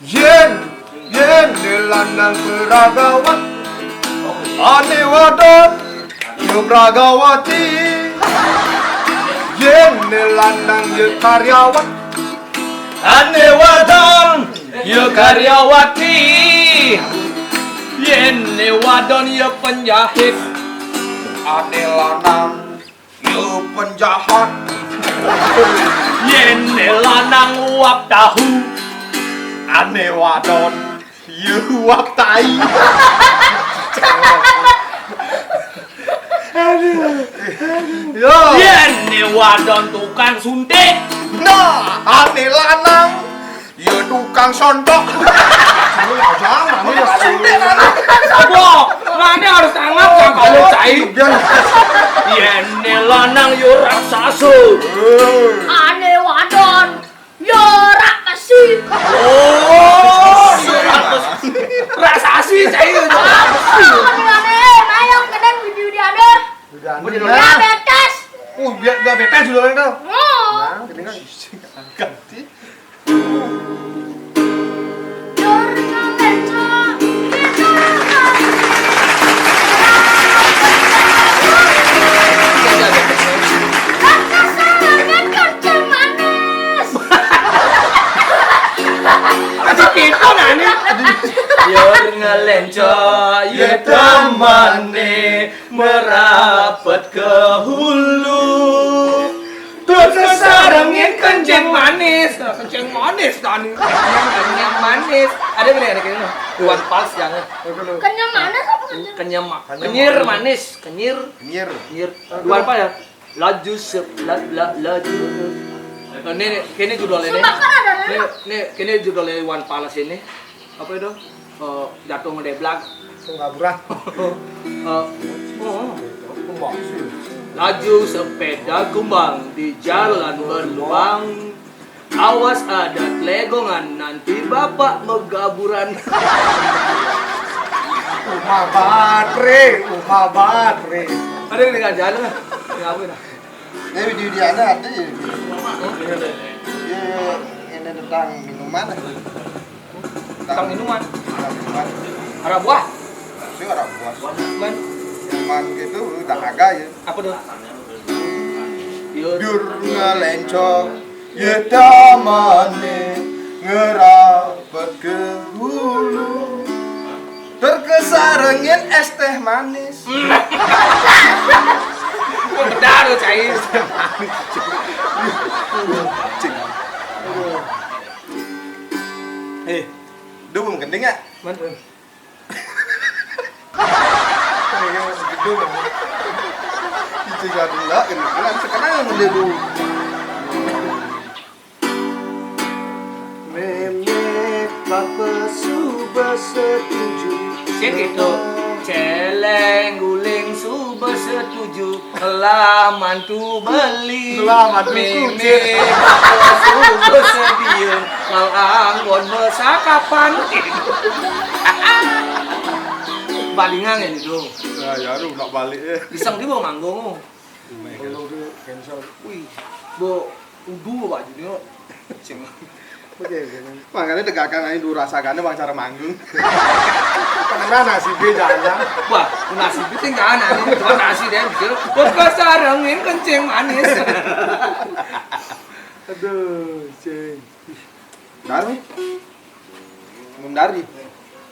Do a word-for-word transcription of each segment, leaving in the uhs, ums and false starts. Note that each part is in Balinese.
Yén, yén lanang pragawat, ané wadon ya pragawati. Yén lanang ya karyawat, ané wadon ya karyawati. Yén wadon ya penjahit, ané lanang ya penjahat. Yén lanang uap tahu, ané wadon ya uap tai. Yo. Yén wadon tukang suntik, nah, ané lanang ya tukang sontok. Jangan, ini ya. Aduh, mana harus tanggap ya kalau cai? Yén lanang ya raksasa. Ané wadon ya raksasi. Oh, raksasi cai. Ané, ayo, kadang video dia ada. Udah, udah. Diabetes. Oh, biar diabetes juga kan, Kal? Oh. Nah, ini kan ganti. Aduh, kita nanya. Yor ngelenco, ya temane merapet ke hulu. Terus kesarengin kencing manis. Nah, kencing manis tadi. Kenyang, kenyang manis. Ada gini, ada gini. Iwan Fals jangan. Kenyang manis apa kenyang? Kenyang ma- Kenyang kenyir manis. Manis, kenyir. Kenyir. Kenyir. Iwan Fals ya. Laju sep la, la, laju. Nah, ini, ini, ini judulnya ini. Sumbakan ada, ini, ini, ini judulnya Iwan Fals ini. Apa itu? Eh, jatuh ngedeblag. Pengkaburan. Eh, oh. Laju sepeda kumbang di jalan berlubang. Awas ada telegongan, nanti bapak megaburan. Uma batre, uma batre. Ada yang dengan jalan lah. Ngapain? Ini video dia ada, ada ya. Ya, ini tentang minuman. Tentang minuman. Tentang minuman. Ada buah. Sih ada buah. Buah minuman. Minuman gitu, udah agak ya. Apa tuh? Biur. Biur ngelenco, ya damane ngerapet ke hulu. Terkesarengin es teh manis. Benar, cai. Eh, dia belum gending ya? Mana? Gedung. Itu jadul lah, ini kan sekarang yang dia dulu. Mémé papa suba setuju. Sing gitu. Céléng guling suba setuju. Lah mantu beli. Lah mantu mémé suci. Papa suba sedia. Kal anggon mesakapan. Balingan ya itu. Nah, ya lu nak balik ya. Iseng dia mau manggung. Kalau dia cancel. Wih, bo udu baju dia. Cing. Oke, oke. Makanya tegakan aja dulu rasakannya bang cara manggung. Karena nasibnya jangan. Wah, nasibnya tinggal nanti cuma nasi deh gitu. Terus gua sarengin kencing manis. Aduh, cing. Dari? Minum dari.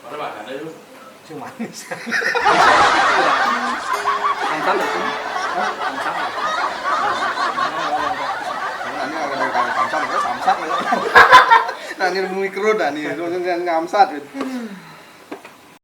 Mana makan aja lu? Cing manis. Mantap itu. Hah? Mantap. Ini ada yang kali pancam, ya, samsak ya. Nah, ini mikro dah nih, ngamsat gitu.